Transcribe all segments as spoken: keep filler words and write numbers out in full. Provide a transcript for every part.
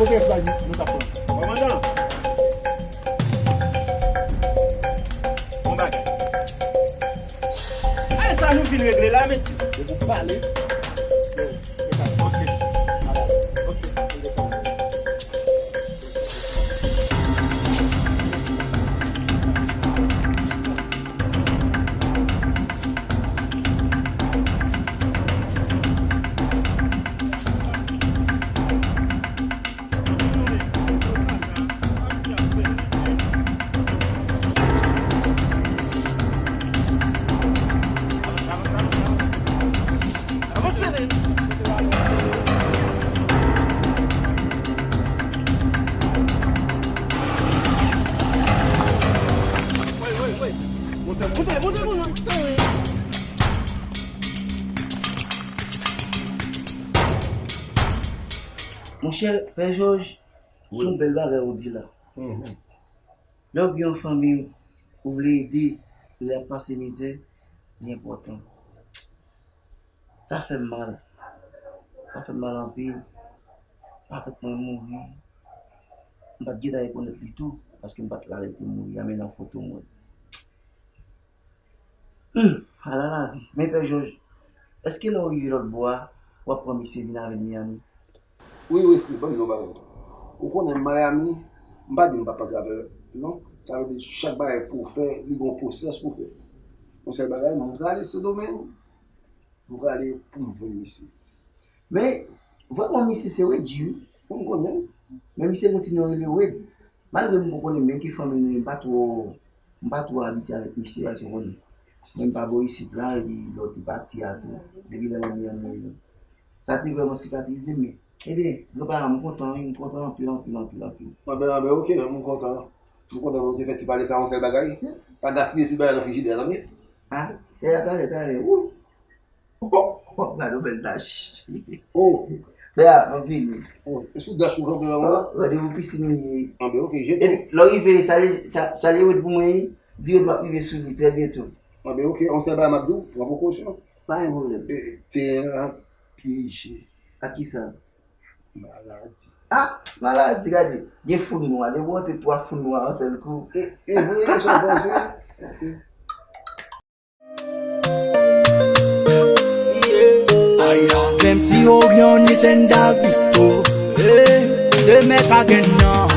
Kote flag nou, nou t ap pran? Kòmandan! Bon bagay. E sa nou vin regle la, mesye? Se pou pale. Yo, se sa. Ok. Ala. Ok. Monchè, Pè Jòj, se yon bèl bagay ou di la. Lè w gen yon fanmi ou vle ede, lè y ap pase mizè, li enpòtan. Sa fè m mal. Sa fè m mal anpil. Patant mwen mouri. M pa t gentan rekonèt li tou, paske m pa t la lè l te mouri a, men nan foto m wè l. Hum, ala lavi. Men Pè Jòj, èske lè w rive lòt bò a, w ap pran misye vin avè l Miami? Wi, Wesley, ban m di w bagay. Ou konnen Miami, m pa di m p ap pati avè l, non. Sa vle di chak bagay pou w fè, li gen yon pwosès pou w fè. Yon sèl bagay, mwen m prale Sendomeng, m prale pou m jwenn misye. Men, vrèman, misye se Wedji, wi. Mwen m konnen. Men misye gon ti non rele Wed. Malgre m poko konnen menm ki fanmi nou ye, m pa twò, m pa twò abitye avèk misye, paske w konnen, mwen m pa bò isit la, epi lè w te pati a tou, depi lè manmi an mouri, sa te vrèman sikatrize m, men, ebyen, granpapa, m kontan, wi, m kontan anpil, anpil, anpil, anpil. Anben, anben, ok, m kontan. M kontan nou te fè ti pale sa, yon sèl bagay. Pa gaspiye tout bagay nan frijidè, tande? A, e, talè, talè, wou! Oh, oh, gade yon bèl dach. Oh. Fè a, m ap vini. Oh, e sou dach ou kanpe la, mwen? Oh, randevou pisin li ye. Anben, ok, jete. Epi, lè w rive, salye, sa, salye Wed pou mwen, di Wed m ap rive sou li trè byento. Anben, ok, yon sèl bagay m ap di w, pran prekosyon. Pa gen pwoblèm. E, teren an pyeje. A kisa? Maladi. A, maladi, gade. Gen foul nwa. Depi w antre twa foul nwa yon sèl kou. E, e vre, e sa w panse? Ok. Menm si Orion is in Dabito, eh, demen ka gen nan.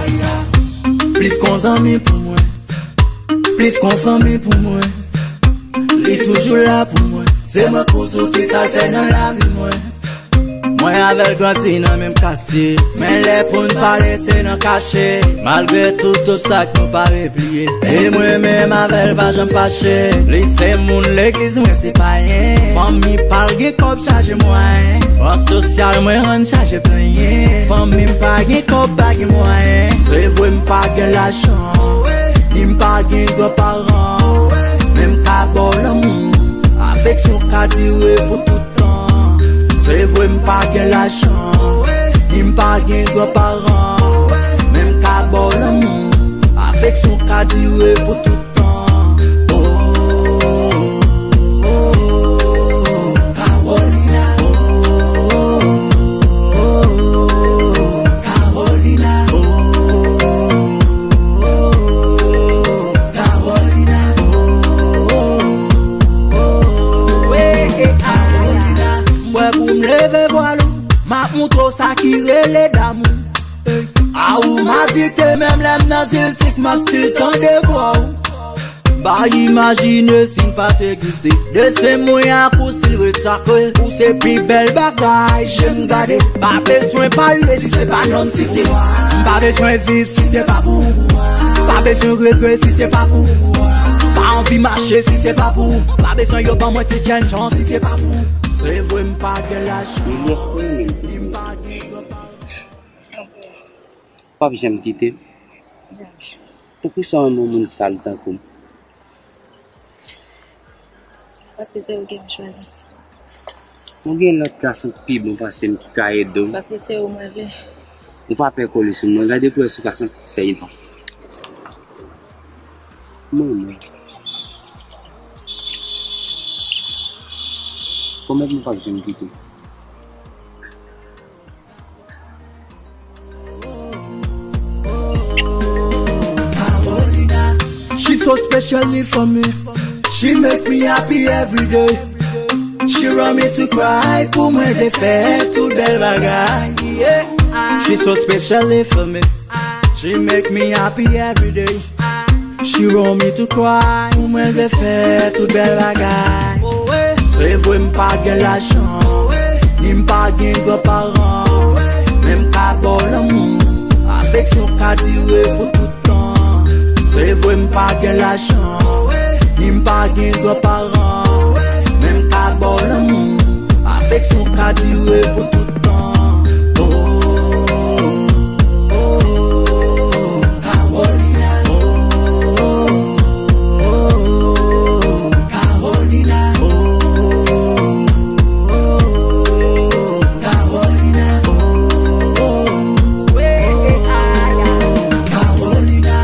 Plis kon zanmi pou mwen, plis kon fanmi pou mwen. Li toujou la pou mwen. Se mwen pou tou ki sa l fè nan lavi mwen. Mwen avè l grandi nan menm katye. Men lè pou n pale, se nan kache. Malgre tout obstak, nou pa repliye. E mwen menm avè l, pa janm fache. Li se moun legliz mwen, se payen. Fanmi pa l gen kòb, chaje mwayen. An sosyal, mwen rann chaje plenyen. Fanmi m pa gen kòb, pa gen mwayen. Se vre, m pa gen lajan. Ni m pa gen granparan. Men m ka ba w lanmou. Afeksyon ka dire pou tout tan. Se vre m pa gen lajan, ni m pa gen granparan, men m ka ba w lanmou, afeksyon ka dire pou tout tan. Oh, oh, oh, oh, Carolina, oh, oh, oh, oh, Carolina, oh, oh, oh, oh, Carolina, oh, oh, oh, oh, Carolina. Mwen pou m leve vwal ou, m ap montre w sa ki rele damou. A ou m adikte, menm lè m nan zil tik, m ap still tande vwa w. M pa imajine si n pa t egziste. Desten mwen ak ou still ret sakre. Ou se pi bèl bagay je m gade. Pa bezwen pale si se pa non m site. M pa bezwen viv si se pa pou ou. Pa bezwen reve si se pa pou ou. Pa anvi mache si se pa pou ou. Pa bezwen yo ban mwen ti jènjan si se pa pou ou. Se vre m pa gen lajan. Elias, mwen menm tou. M pa gen granparan. W ap janm kite m? Janm. Poukisa w renmen yon moun sal tankou m? Paske se ou ki m chwazi. Ou gen lòt gason ki pi bon pase m ki ka ede w. Paske se ou mwen vle. Ou pa pè kole sou mwen. Gade pou w wè si w ka santi fèy non. Manman. Pwomèt mwen w p ap janm kite m. So specially for me. She make me happy every day. She want me to cry, pou mwen vle fè tout bèl bagay. Yeah. She so specially for me. She make me happy every day. She want me to cry, pou mwen vle fè tout bèl bagay. Se vre m pa gen lajan, ni m pa gen gran paran, men m ka ba w lanmou, afeksyon ka dire pou tout tan. Se vre m pa gen lajan, ni m pa gen gran paran, men m ka ba w lanmou, afeksyon ka dire pou tout tan. Oh, oh, oh, oh, Carolina. Oh, oh, oh, Carolina. Oh, oh, oh, Carolina. Oh, oh, oh, Carolina.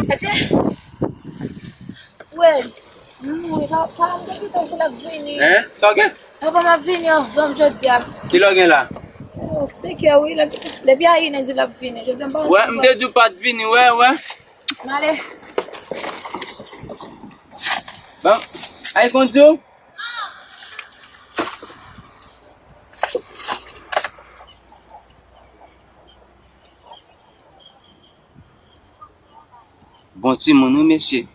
Adje! Wè, m mouri, pa, pa, m te pito se l ap vini. Hein? Sa w gen? Papa, m ap vini anvan m jodi a. Kilè w gen la? Oh, senkè, wi. Depi ayè, nèg di l ap vini. Jodi a, m pa... Wè, m te di w pa t vini, wè, wè. M ale. Bon, ay kondwi w. Bon timoun wi, mesye.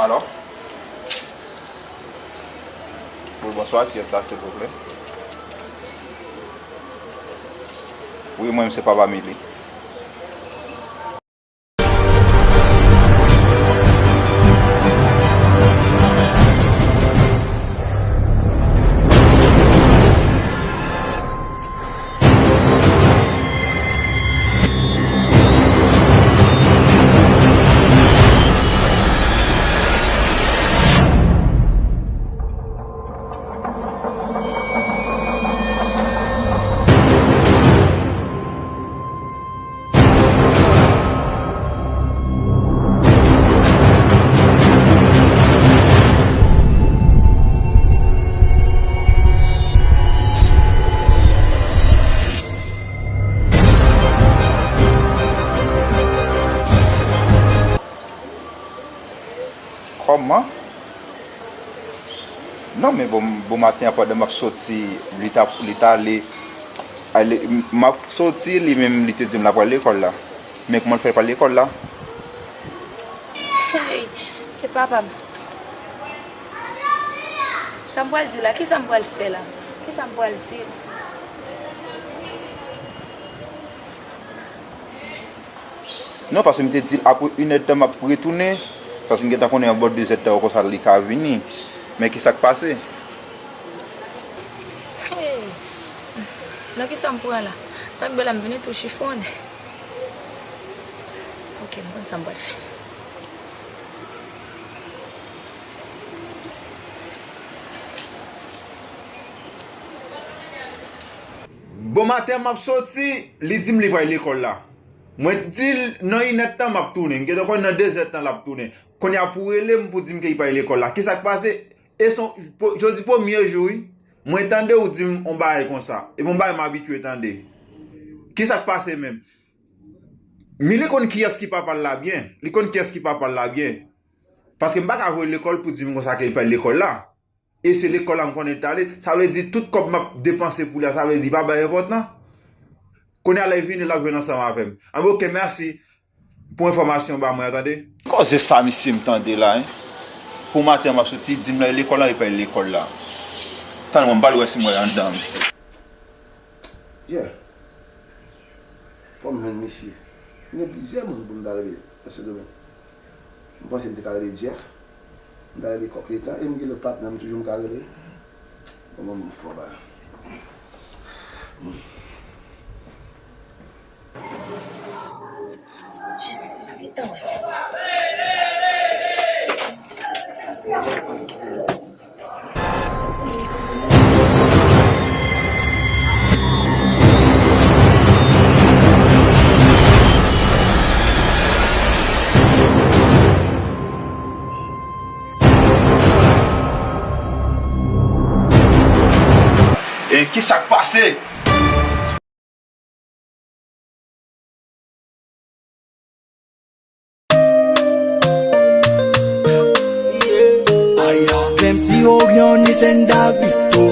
Alo? Wi, bonswa, kiyès la, silvouplè? Wi, mwen, se papa Mili. Kòman? Non, men bon, bon maten an, pandan m ap soti, li t ap, li t ale, ale, m ap soti, li menm, li te di m l ap pral lekòl la. Men kòman l fè l pral lekòl la? Hey, e papa m. Sa m pral di la? Kisa m pral fè la? Kisa m pral di? Non, paske m te di l apre inèdtan m ap retounen, paske m gentan konnen yon bò dezèdtan konsa li ka vini. Men kisa k pase? Hey! Nan kisa m pran la? Sa k bèl la, m vini tou chifonnen. Ok, m konn sa m pral fè. Bon maten, m ap soti, li di m li pral lekòl la. Mwen di l nan inèdtan m ap tounen. M gentan kwè nan dezèdtan l ap tounen. Kounye a pou rele m pou di m ke li pral lekòl la. Kisa k pase? E son, po- jodi premye jou, wi. Mwen tande ou di m on bagay konsa. E bon bagay m abitye tande. Kisa k pase menm? Mili konn kiyès ki papa l la byen. Li konn kiyès ki papa l la byen. Paske m pa ka voye l lekòl pou di m konsa ke li pral lekòl la. E se lekòl la m konnen l t ale. Sa vle di tout kòb m ap depanse pou li a, sa vle di pa bay enpòtan. Kounye a lè l vini, l ap jwenn ansanm avè m. Anben, oke, mèsi pou enfòmasyon w ba mwen an, tande. Koze sa misye m tande la, en? Pou maten m ap soti, di m lè lekòl la, li pral lekòl la. Tann mwen, m pral wè si m wè l anndan, misye. Yeah. Fò m jwenn misye. M gen plizyè moun pou m ta rele nan Sendomeng. M panse m te ka rele Jeff. M ta rele Kòk Letan. E m gen lòt patnè m toujou m ka rele. Bon, bon, m fò ba. E kisa k pase? Menm si Orionnis and David to,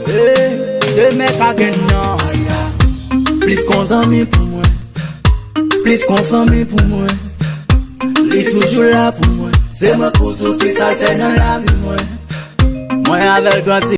eh, demen ka gen nan. Plis kon zanmi pou mwen, plis kon fanmi pou mwen. Li toujou la pou mwen. Se mwen k pou di w kisa l fè nan lavi mwen. Mwen avè l grandi.